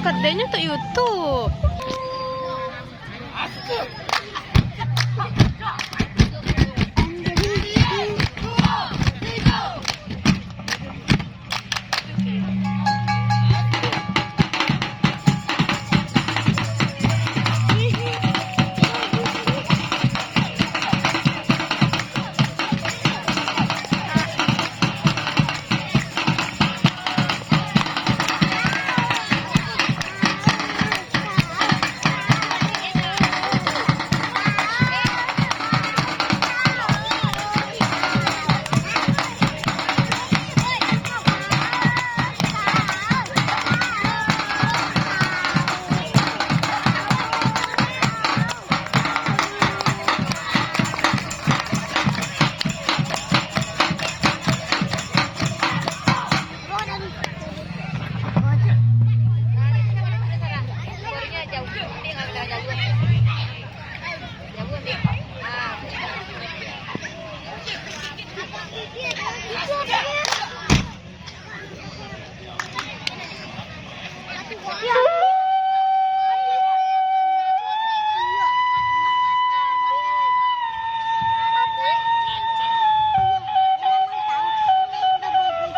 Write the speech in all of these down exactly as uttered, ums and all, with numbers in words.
Kadenya tu YouTube.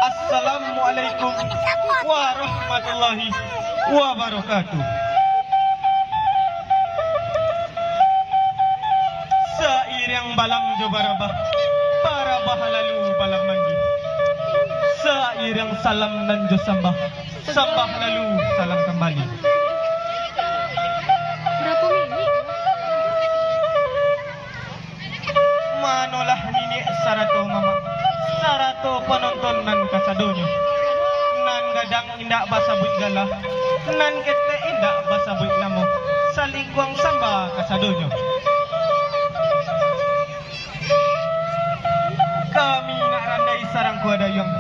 Assalamualaikum warahmatullahi wabarakatuh. Sairiang balam jo barabah, barabah lalu balam mandi. Sairiang salam nan jo sambah, sambah lalu salam kambali. Barapo minit? Manolah niniak sarato mamak, sarato panonton nan kasadonyo. Nan gadang indak basabuik galah, nan ketek indak basabuik namo, salingkuang samba kasadonyo. Kami nak randai sarangkuah dayuang,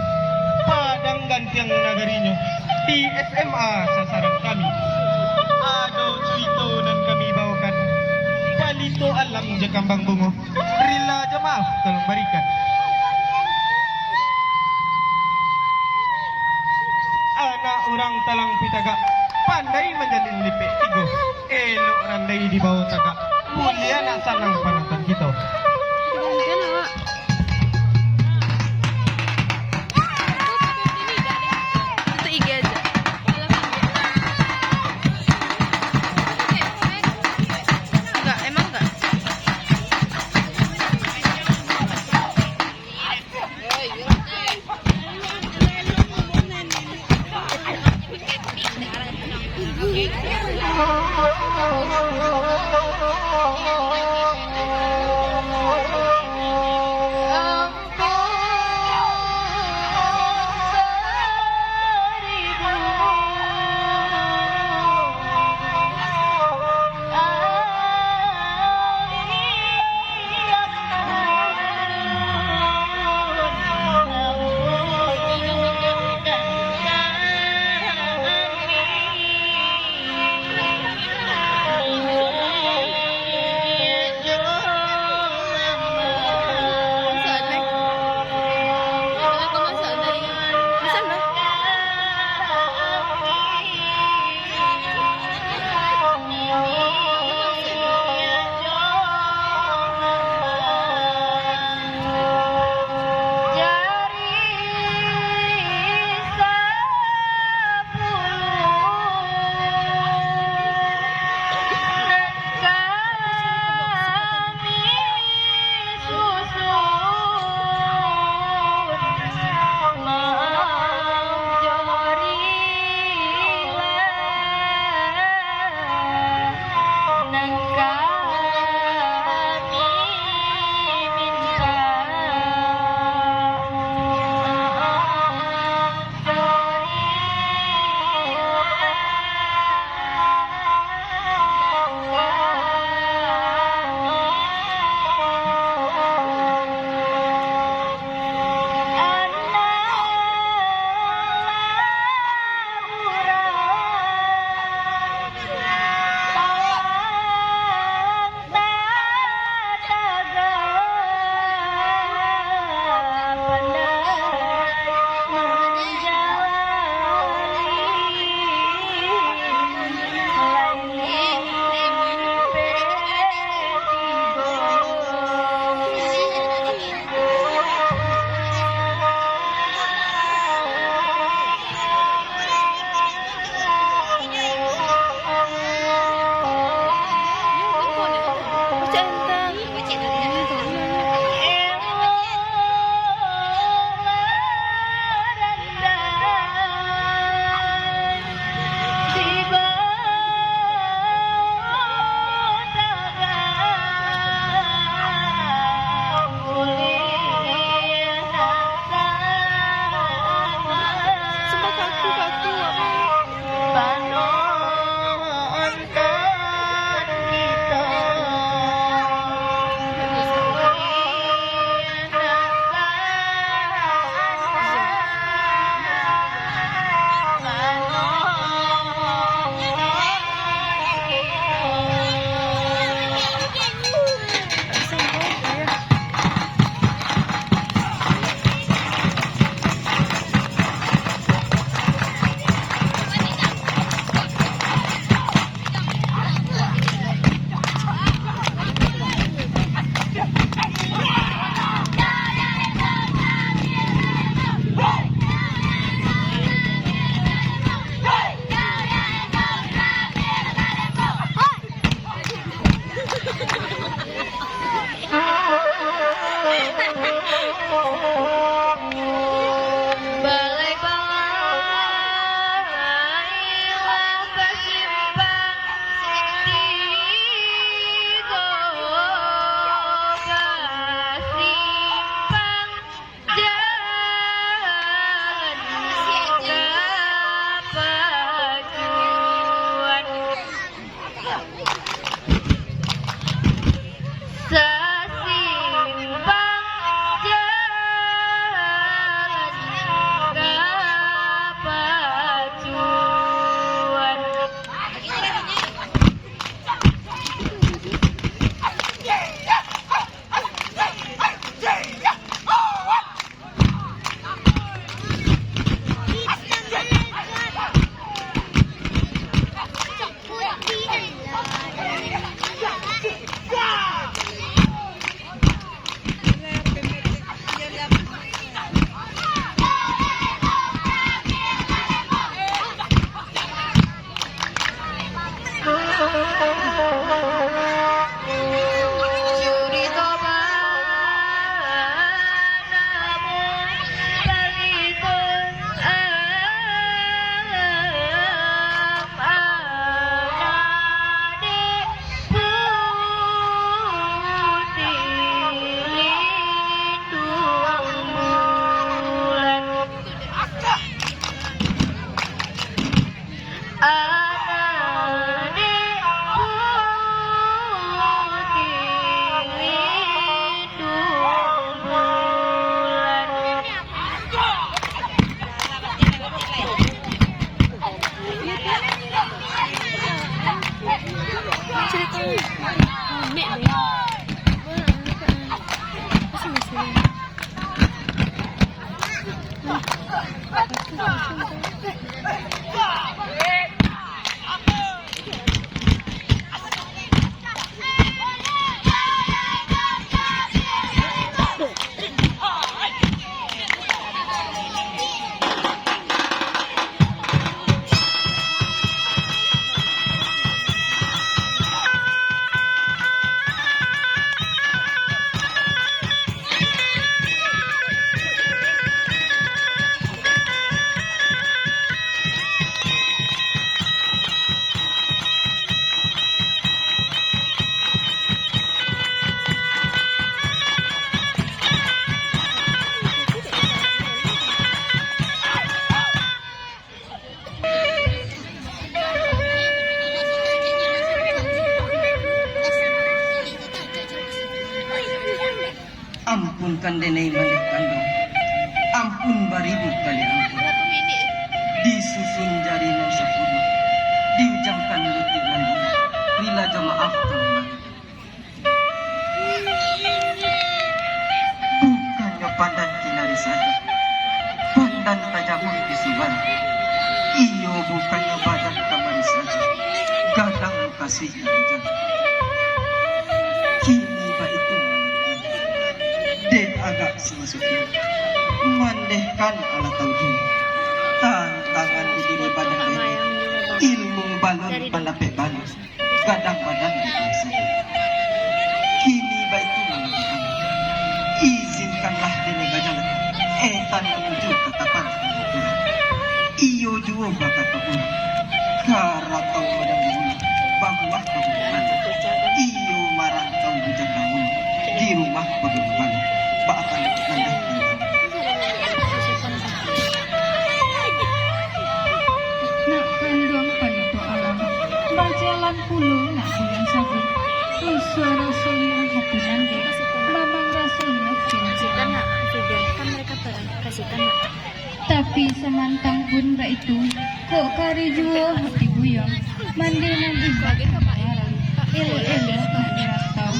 Padang Gantiang nagarinyo, di S M A sasaran kami. Ado curito nan kami bawakan, Palito Alam jo Kambang Bungo. Rila jo maaf tolong barikan. Anak urang Talang Pitagak, pandai manjalin lipek tigo. Elok randai dibawo tagak, buliah nak sanang panonton kito. Untuk I G aja. Enggak, emang enggak? Ampunkan denai mandeh kanduang. Ampun baribu kali ampun. Disusun jari nan sapuluah, diujamkan lutut nan duo, rila jo maaf ka mangadu. Bukannyo pandan kinari sajo, pandan tajamun di subaro. Iyo, bukannyo badan kamari sajo, gadang mukasuik dari jago. Kini baitu, dek agak si masuak kini, mandehkan alah tau juo. Tantangan di diri badan dek, ilmu balun, pandapek balun, gadang badan dek biaso. Kini baitu mangatokan, izinkanlah denai bajalan, etan manuju ka tapan. Iyo juo bakato urang, karatau badan dahulu, babuah babuah manih. Iyo marantau bujang dahulu, di rumah babuah manih, baakan mandeh. Nak kanduang panito alam, bajalan pulo nak bulan sabu. Rusuah rasulnyo hati nan dek, mamang rasulnyo kini. Kasihkan nak, sudah kan mereka perang, kasihkan nak. Tapi samantang pun baitu, kok kareh juo hati buyuang, mandeh nan indak dilarang, elok-elok nak dirantau.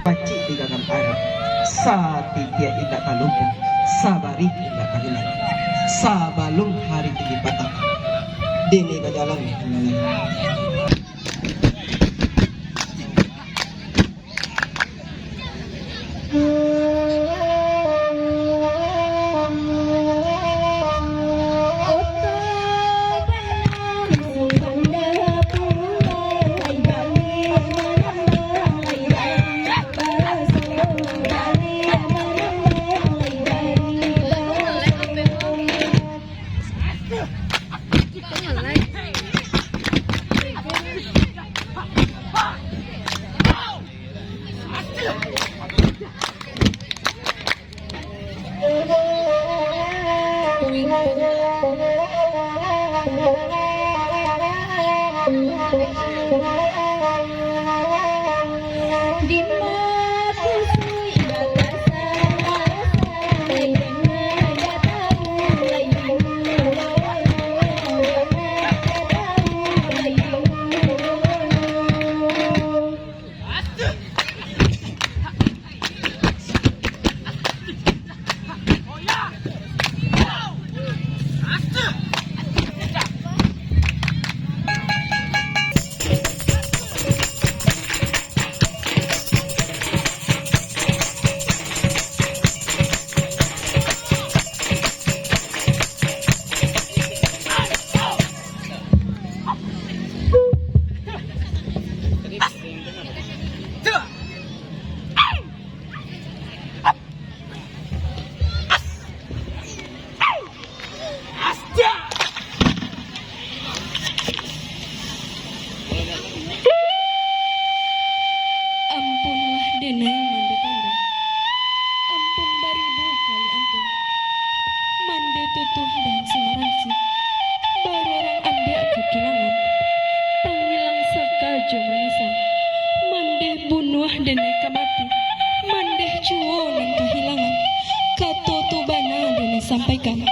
Pacik di dalam arang, satitiak indak ka lupo, sabarih indak ka ilang. Sabalun hari tinggi patang, denai bajalan. Ampunlah denai mandeh kanduang. Ampun baribu kali ampun. Mandeh tutuah dahan si maransi, barurang ambiak ka kilangan. Pangilang saka jo manisan, mandeh bunuah denai ka mati, mandeh juo nan kahilangan. Kato tu bana denai sampaikan.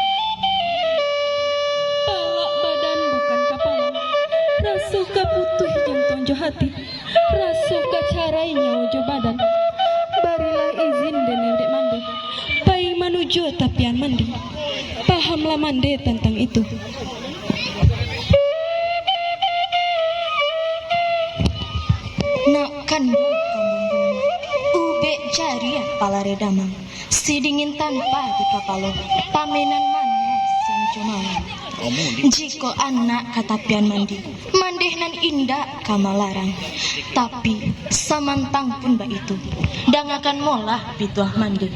Palak badan bukan kapalo, raso ka putuih jantuang jo hati, raso ka carai nyawo jo badan. Barilah Jua tapian mandi. Pahamlah mande tantang itu. Nak kanduang kambung bungo, ubek jariah pala redaman, sidingin tampa di kapalo, pamenan manis sanjo malam. Jikok anak ka tapian mandi, mandeh nan indak ka malarang. Tapi, samantang pun baitu, dangakan molah pituah mandeh.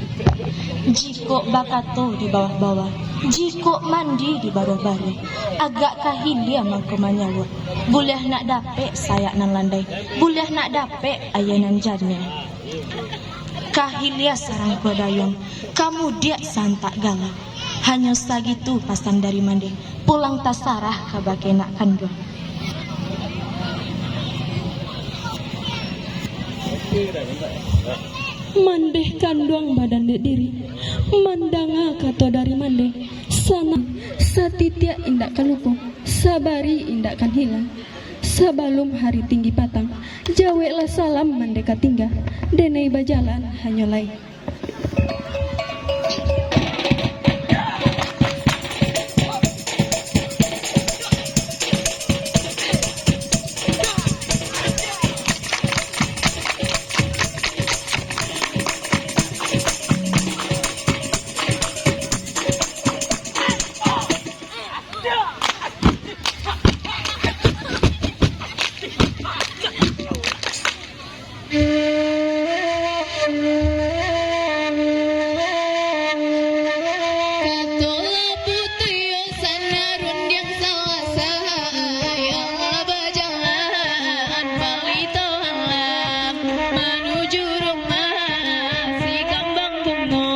Jikok bakato di bawah-bawah, jikok mandi di baruah-baruah, agak ka hilia mangko manyauak. Buliah nak dapek sayak nan landai, buliah nak dapek aia nan janiah. Ka hilia sarangkuah dayuang, ka mudiak saantak galak. Hanyo sagitu pasan dari mandeh, pulang tasarah kabake nak kanduang. Mandeh kanduang badan dek diri, mandanga kato dari mandeh, sanang satitiak indak ka lupo, sabari indak kan hilang. Sabalum hari tinggi patang, jaweklah salam mandeh ka tingga, denai bajalan hanyo lai. Katolah putuih yo sana rundiang salasai, Allah bajalan palito alam manuju rumah si kambang bungo.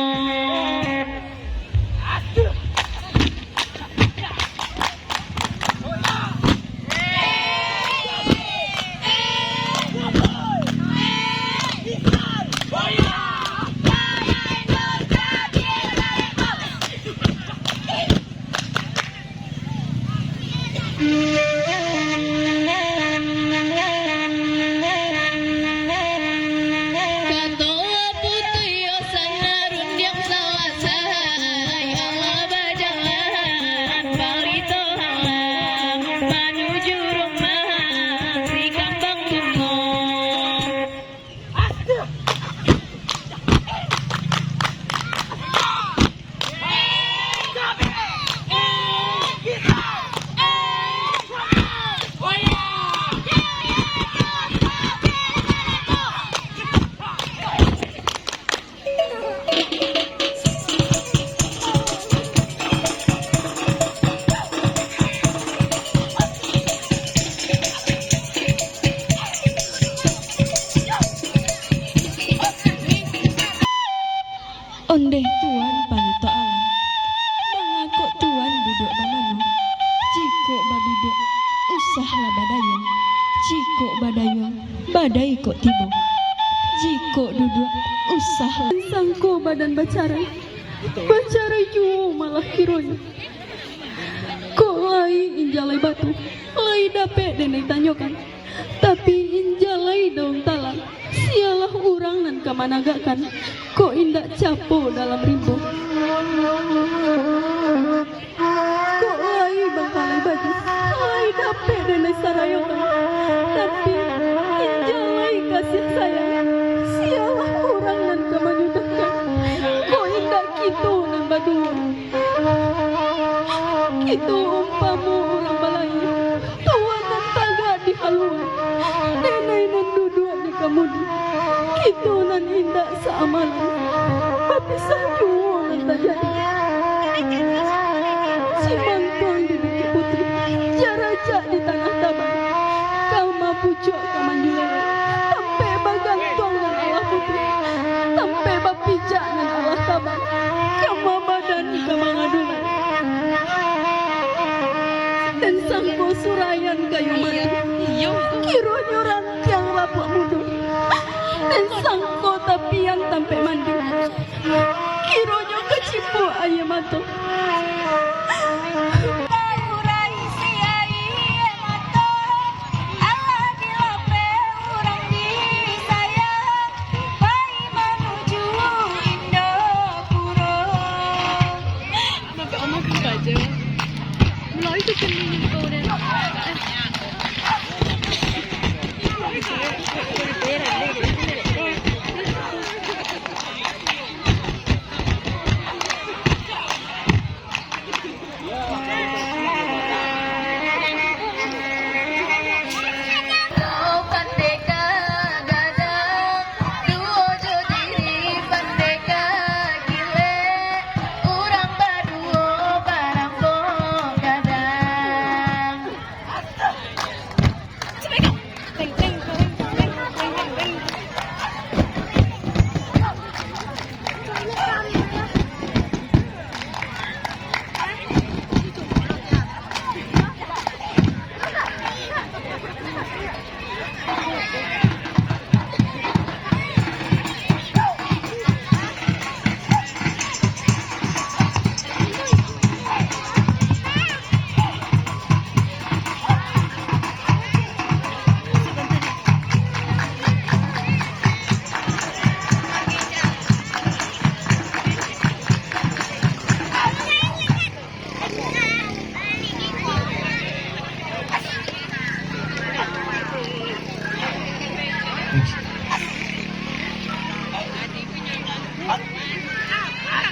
Katolah putuih yo sana rundiang salasai, Allah bajalan palito alam manuju rumah si kambang bungo. Ondeh Tuan palito alam, mangakok Tuan duduak banano? Jikok babiduak, usahlah badayuang. Jikok badayuang, badai kok tibo. Jikok duduak, usahlah. Sangko badan bacarai, bacarai juo malah kironyo. Kok lai injalai batu, lai dapek den ditanyokan. Tapi injalai daun talang, sialah urang nan ka managakkan. Kok indak capo dalam rimbo. Kok lai bangkalai baju, lai dapek den disarayokan. Tapi, injalai kasiah sayang, sialah urang nan ka manyudahkan. Kok indak kito nan baduo. Kito umpamo urang balayi, Tuan nan tagak di haluan, denai nan duduak di kamudi. Kito nan indak saamalan, bapisah juo nan tajadi. Simang Tuang di Bukik Putih, jarajak di Tanah Taban, kama pucuak ka manjulelek, tampek bagantuang nan alah putih, tampek bapijak nan alah taban, kama badan ka mangadulai. Den sangko suraian kayu mati, kironyo rantiang lapuak mudo. Den sangko tapian tampek mandi, kironyo kacipuak aia mato. Tarurai si aia mato, alah dilapeh urang disayang, pai manuju Indopuro.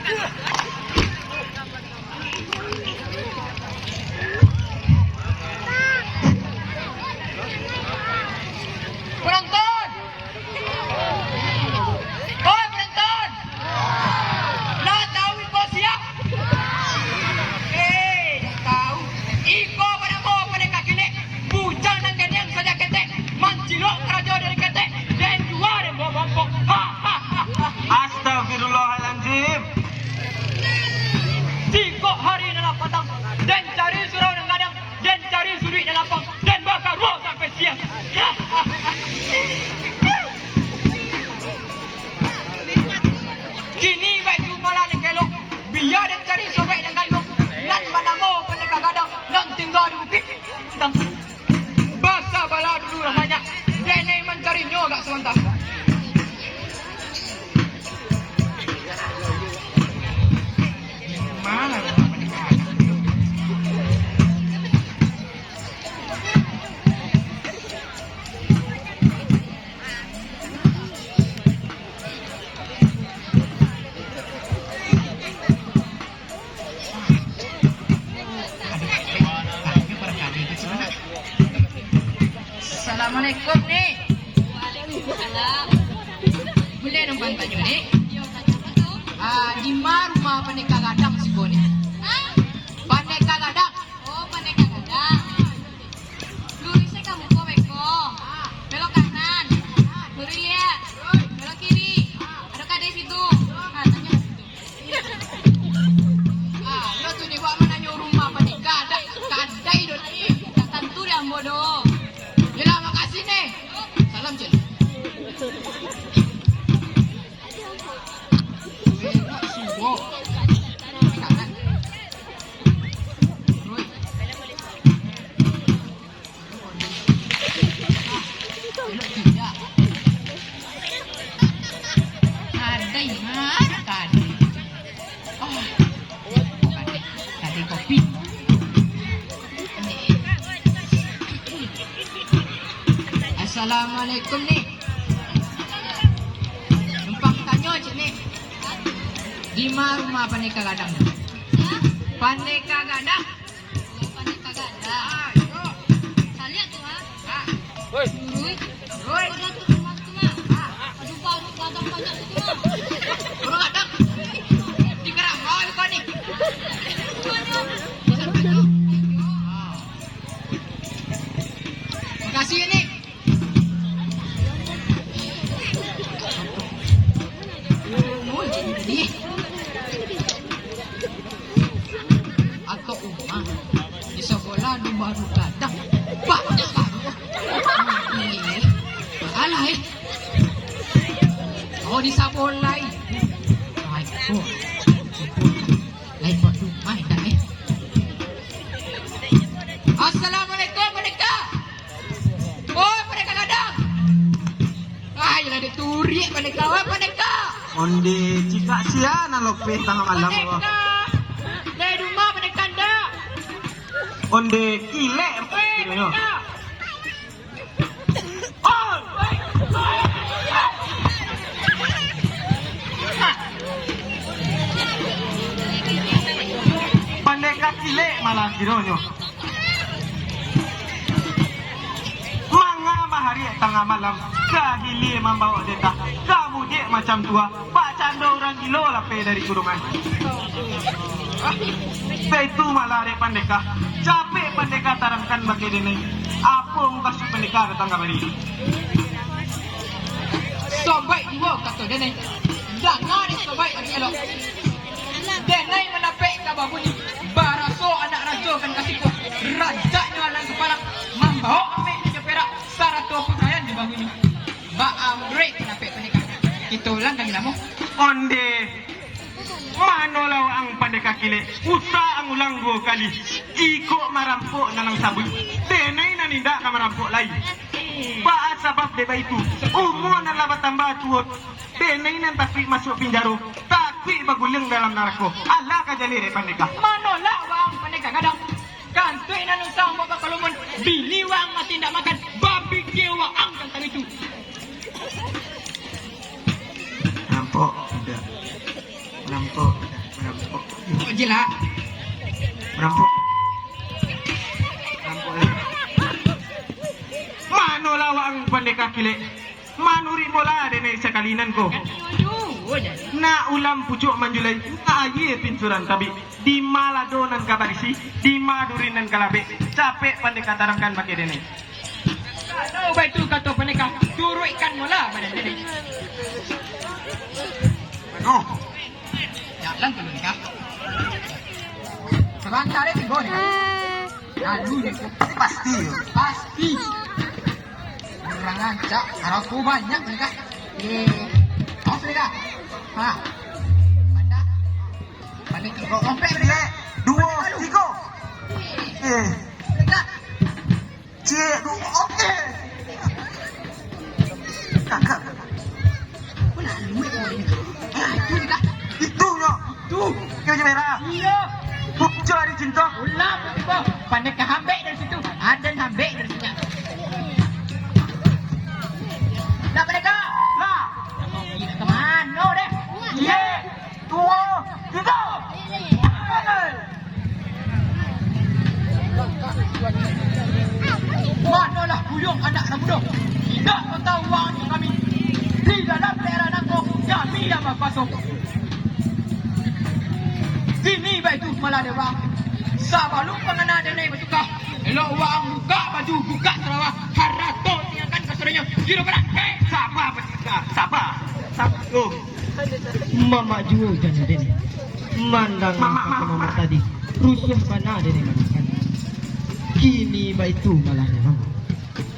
Penonton! Oi, penonton! Lah tahu iko sia? Eh, dah tahu. Iko banamo Pandeka Kilek. Bujang nan ganiang sajo ketek. Mancilok karajo dari ketek. Den jua den bawa bampok. Ha, ha, ha, ha. Astagfirullahalazim. Sikok hari nan lah patang, den cari surau nan gadang, den cari suduik nan lapang, den bakaruah sampai siang. Kini baitu malah nan ka elok, bia den cari sobek nan gandong, nan banamo Pandeka Gadang, nan tingga di bukik. Basabalah dulu lah banyak, denai mancarinyo agak sabanta. Assalamualaikum, Nik. Waalaikumsalam. Buliah numpang tanyo, Nik? Ah, di ma rumah Pandeka Gadang siko, Nik? Hah? Pandeka Gadang. Oh, Pandeka Gadang. Luruih se ka muko beko. Belok kanan. Luruih liak. Belok kiri. Ado kadai situ. Ah, tanyo situ. Ah, lo tu ni, wak mananyo rumah Pandeka Gadang. Kadai do ni. Dak tantu di ambo do. Yolah, makasih ni. Salam, Cil. Enak suwok. Enak kan? Terus. Kadai, ha, kadai. Oh, kadai, kadai kopi. Assalamualaikum, Nik. Numpang tanyo, Cik, Nik. Di ma rumah Pandeka Gadang? Pandeka Gadang. Pandai kagak ada. Saliak tu, ha? Woi. Woi. Woi. Ada tu rumah tu, mah. Aduh, baru gadang banyak tu, mah. Baru gadang. Di Karamau ni kau ni. Rumahnya. Makasih, ni. Atau umah di sabolah di baru gadang. Banyak baru. Alah, eh. Oh, di sabolah, eh. Ai, oh. Lain buat rumah, dah, eh. Assalamualaikum, Pandeka. Oh, Pandeka Gadang. Ah, iyolah, dek turik Pandeka, wah, Pandeka. Onde cikak sia nan lopeh tangah malam, wah. Pandeka. Dari rumah Pandeka ndak? Onde kilek. Weh, Pandeka. Pandeka kilek malah kironyo. Manga bahariak tangah malam, ka hilia mambawok detah, ka mudiak macam tuah. Bak cando urang gilo lapeh dari kurungan. Baitu malah dek Pandeka. Capek Pandeka tarangkan bakeh denai. Apo mukasuik Pandeka datang kamari? Sobaik juo kato denai. Danga dek sobaik agak elok. Denai mandapek ka babunyi. Baraso anak rajo kan ka siko. Rancaknyo alang kapalo. Mambawok ameh jo perak. Sarato pakaian di babunyi. Baa muruik pandapek Pandeka? Kito ulang kali lamo. Onde, mano lah waang Pandeka Kilek? Usah ang ulang duo kali. Iko marampok nan ang sabuik. Denai nan indak ka marampok lai. Baa sabab dek baitu? Umua nan lah batambah tuo, denai nan takuik masuak pinjaro, takuik baguliang dalam narako. Alah ka jaleh dek Pandeka. Mano lah waang Pandeka Gadang? Kantuik nan usah ambo bakalumun, bini waang mati indak makan, bapikia waang tantang itu. Nampok indak? Nampok indak? Kok jilah? Rampok. Rampok lah. Manolah waang pandeka kilek. Manuruik bola dek nek sakali nan ko. Nak ulam pucuak manjulai, nak aia pinsuran tabik. Dima lado nan ka barisi, dima durin nan ka labek. Capek pandeka tarangkan bakeh dek nek. Kalau baitu kato pandeka, turuikkan mola badan dek nek. Aduh. Jalan dulu, Kak. Sabanta deh, tibo ni, Kak. Lalu ni, Kak. Pasti. Pasti. Kurang aja, harus tu banyak ni, Kak. Eh, awas ni, Kak. Ha. Pandai. Pandai, Kak. Rompek ni, Kak. Duo, tigo. Eh. Kak. Cik, oke. Kakak. Itu, Kak. Itu, nyo. Tu. Kau je merah. Iyo. Pucuk ari cinta. Ulah, tibo. Pandai ka hambek dari situ. Aden hambek dari situ. Dah pandai ka? Lah. Ka mano deh? Iye. Duo, tigo. Manolah buyuang anak nan mudo? Indak kau tahu waang jo kami? Di dalam daerah nangko, kami nan bakuaso. Kini baitu malah dek waang. Sabalun pangana denai batuka, elok waang bukak baju, bukak sarawa, harato tinggakan kasadonyo. Kiro barangkek. Saba, batuka, saba. Saba. Oh. Mamak juo janyo denai. Mandanga Mamak, kata Mamak, Mamak tadi, rusuah bana denai manangkan. Kini baitu malah dek waang.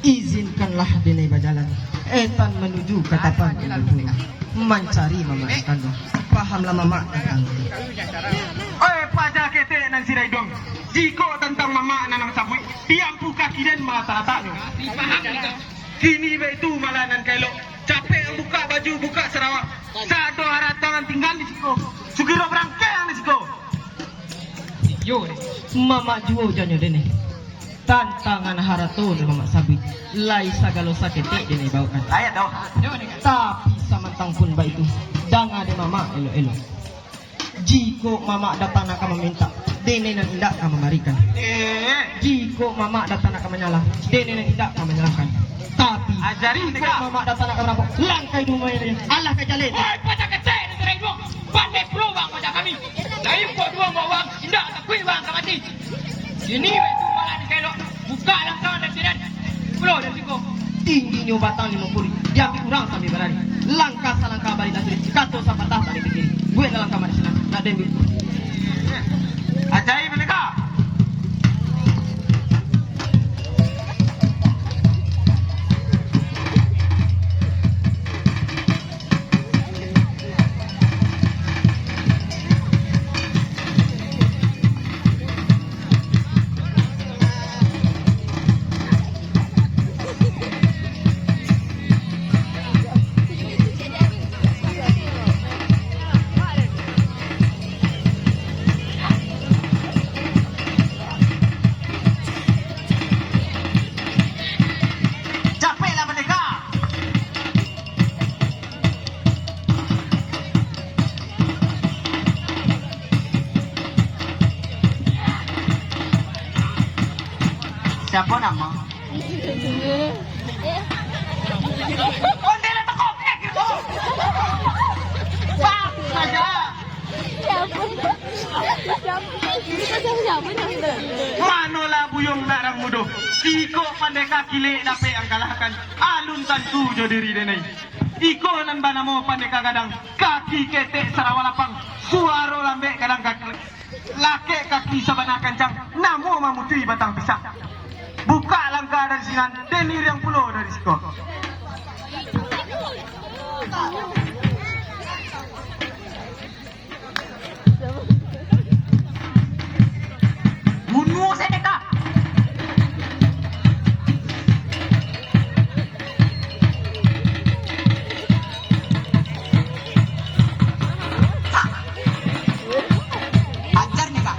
Izinkanlah denai bajalan. Etan manuju ka tapan mancari Mamak nan kanduang. Pahamlah Mamak nan kanduang. Oi, paja ketek nan sirah iduang. Jikok tantang Mamak nan ang sabuik, di ampu kaki den malatak-lataknyo. Kini baitu malah nan ka elok. Capek ang bukak baju, bukak sarawa. Sado harato ang tingga di siko. Sugiro barangkek ang di siko. Yo, Mamak juo janyo denai. Tantangan harato nan Mamak sabuik, lai sagalo saketek denai baokan. Tapi samantang pun baitu, danga dek Mamak elok-elok. Jikok Mamak datang nak ka mamintak, denai nan indak ka mambarikan. Eh. Jikok Mamak datang nak ka manyalah, denai nan indak ka manyalahkan. Tapi, jikok Mamak datang nak ka marampok, langkai duo main alah ka jaleh. Oi, paja ketek nan sirah iduang. Pandai pulo waang paja kami. Lai kok duo waang, indak takuik waang ka mati. Kini baitu malah nan ka elok, bukak langkah dari sinan, pulo dari siko. Tingginyo batang limo puluah, diambiak urang sambil balari. Langkah salangkah bari tasuri, kato sapatah tali pikiri. Buek dalam kamar sinan, nak dembik. Ajaib, Malika. Capeklah mardeka! Siapa nama? Ondeh lah tekok, eh, gitu. Bang, saja. Manolah buyuang nak rang mudo. Sikok pandeka kilek dapek ang kalahkan. Alun tantu jo diri denai. Iko nan banamo pandeka gadang, kaki ketek sarawa lapang, suaro lambek gadang kaki, lakek kaki sabana kancang, namo mamutui batang pisang. Bukak langkah dari sinan, den iriang pulo dari siko. Bunuh sajo ka. Ajar ni, Kak.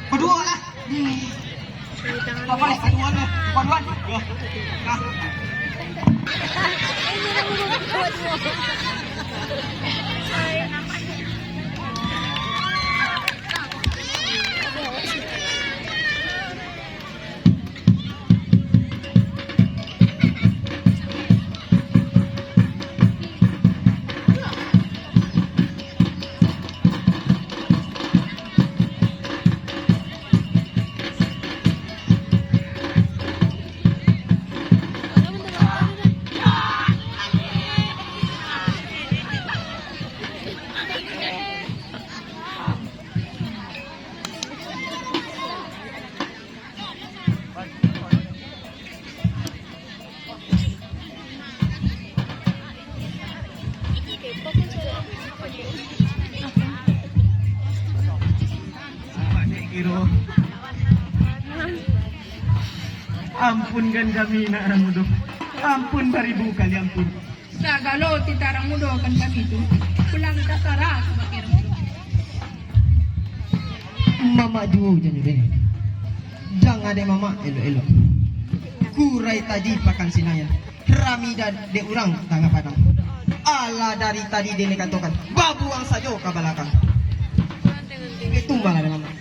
Baduo lah. Bapak, baduo lah. Baduo. Nah. Ampunkan kami, nak Rang Mudo. Ampun baribu kali ampun. Sagalo titah Rang Mudo kan kami tu, pulang tasarah ka bakeh Rang Mudo. Mamak juo janyo den. Jangan dek mamak elok-elok. Kurai tadi pakan Sinayan, rami da-, dek urang Tangah Padang. Alah dari tadi den katokan, babuang sajo ka balakang. Itu malah dek mamak.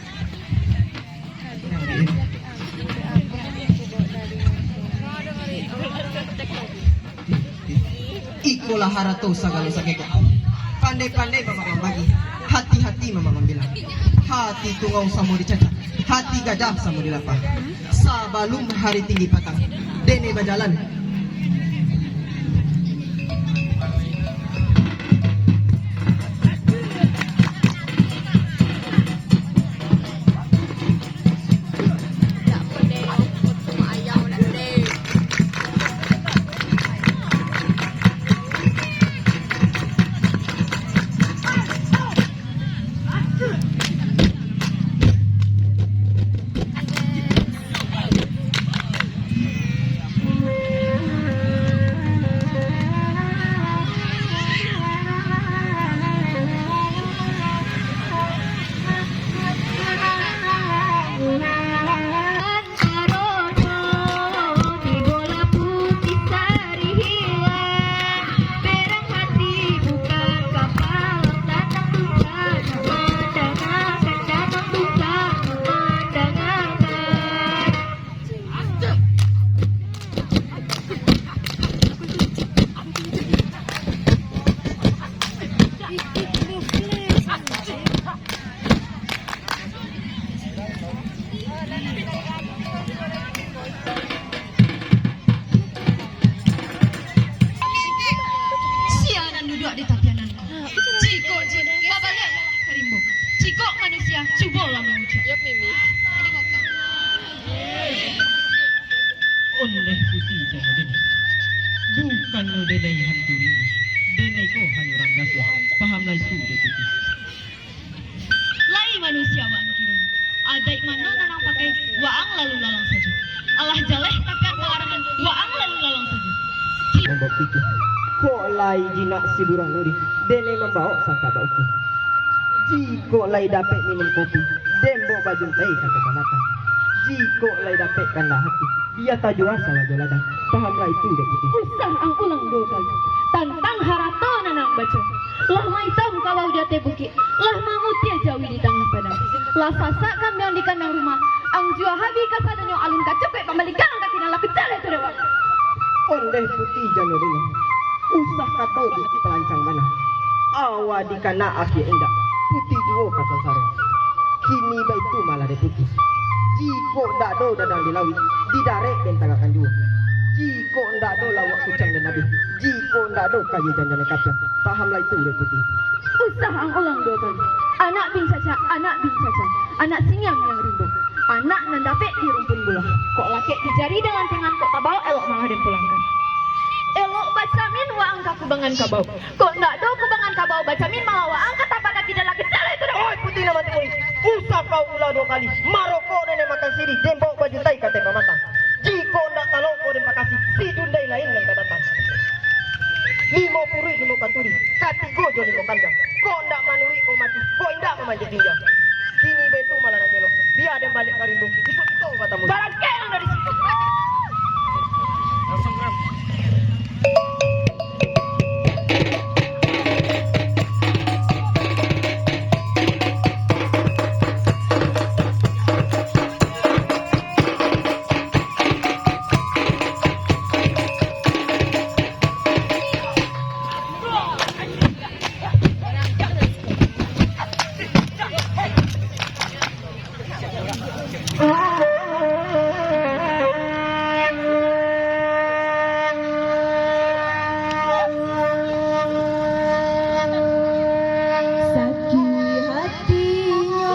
Ikolah harato sagalo saketek. Pandai-pandai mamak mambagi, hati-hati mamak mambilang. Hati tungau samo dicacak, hati gadang samo dilapah. Sabalun hari tinggi patang, den bajalan. Sia nan duduak di tapian nan ko. Jikok jin, babaliak ka rimbo. Jikok manusia, cubolah mangucap. Ondeh puti janyo den. Bukan lo den lai hantu rimbo. Den ko hanyo urang biaso. Pahamlah itu, Dek Puti. Lai manusia waang kironyo. Adaik mano nan ang pakai, waang lalu lalang sajo. Alah jaleh tapian pangaraman, waang lalu lalang sajo. Mambao pitih. Kok lai jinak si buruang nuri, den mambao sangka bauki. Jikok lai dapek minum kopi, den bao bajuntai ka kacamatan. Jikok lai dapek kandak hati, bia tajua sawajo ladang. Pahamlah itu, Dek Puti. Usah ang ulang duo kali tantang harato nan ang baco. Lah maitam kawau di ateh bukik, lah mamutia jawi di tangah padang. Lah sasak kambiang di kandang rumah, ang jua habih kasadonyo alun ka cukuik pambalikan ang kaki nan lah picah itu dek waang. Ondeh puti janyo den, usah kato di palancang bana. Awa dikana akie indak, puti juo ka sansaro. Kini baitu malah dek puti. Jikok ndak ado dadang di lauik, didarek den tagakkan juo. Jikok ndak ado lauak kuciang den abih, jikok ndak ado kayu janjang den kapiang, pahamlah itu dek puti. Usah ang ulang duo kali. Anak bin caca, anak bin caca, anak singiang yang rimbo, anak nan dapek di rumpun buloh. Kok lakek di jari dengan tangan, kok tabao elok malah den pulangkan. Elok bacamin waang ka kubangan kabau. Kok ndak ado kubangan kabau bacamin, malah waang ka tapa kaki dalam kecalai tu dah. Oi, puti nan mati murih, usah kau ulah duo kali. Marokok nenek makan sirih, den bao bajuntai ka ateh pamatang. Jikok ndak talok ko den pakai, Si Jundai lain nan ka datang. Limo puruik, limo katuri, katigo jo limo kandang. Kok ndak manuruik, kok mati, kok indak mamanjek tingga. Kini baitu malah nak elok. Bia den baliak ka rimbo. Isuak kito batamu. Barangkek ang dari situ. Sakik hatinyo,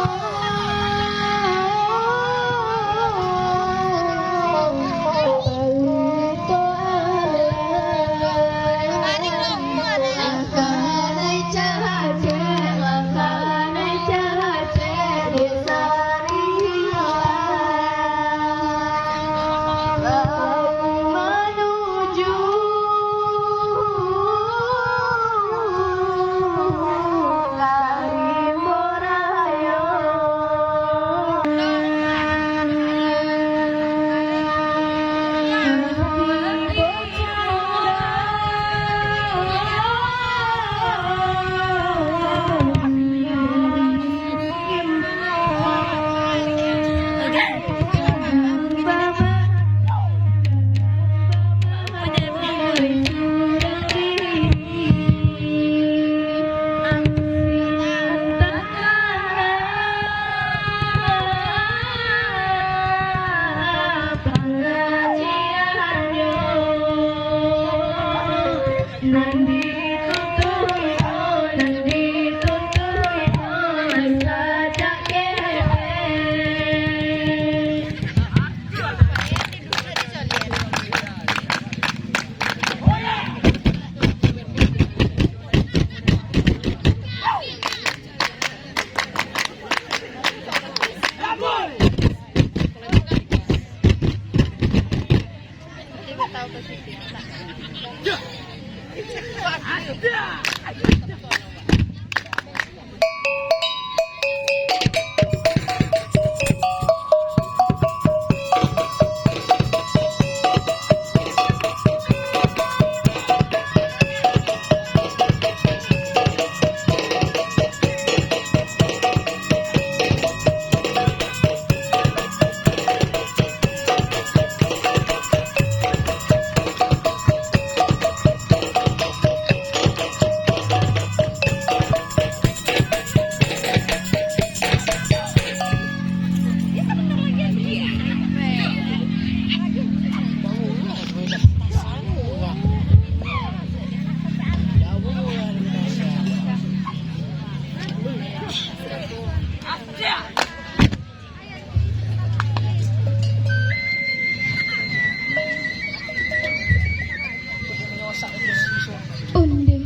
Ondeh,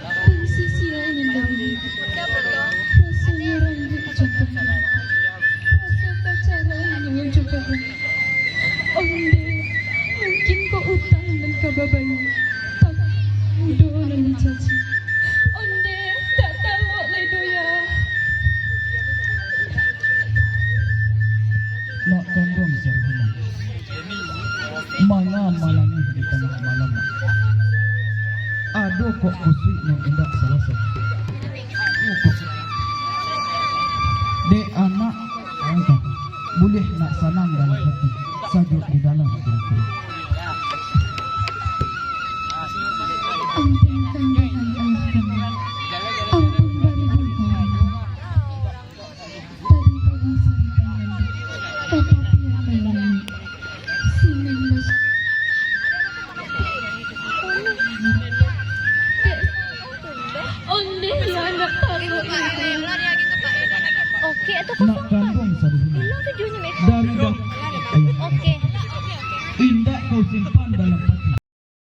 pansisiah nan baitu, rasonyo rambuik jo tangah, raso tacarai nan jo gadang. Ondeh, mungkin ko utang nan ka babayia, tapi mudo nan dijaji. Ondeh, dak talok lai doh, Yah. Nak kanduang Sarihun, manga manangih di tangah malam? Ado kok kusuik nan indak salasai? Dek anak angka, buliah nak sanang dalam hati, sajuak di dalam kiro-kiro. Ampun kanduang ayah kami, ampun baribu kami. Tadi pagi sarapan mandi, tatapi akan lanyek. Sinan bas-, ondeh, yo, anak taruih. Oke, atau kosong, Pak? Nak kanduang Sarihun. Bilang tujuh.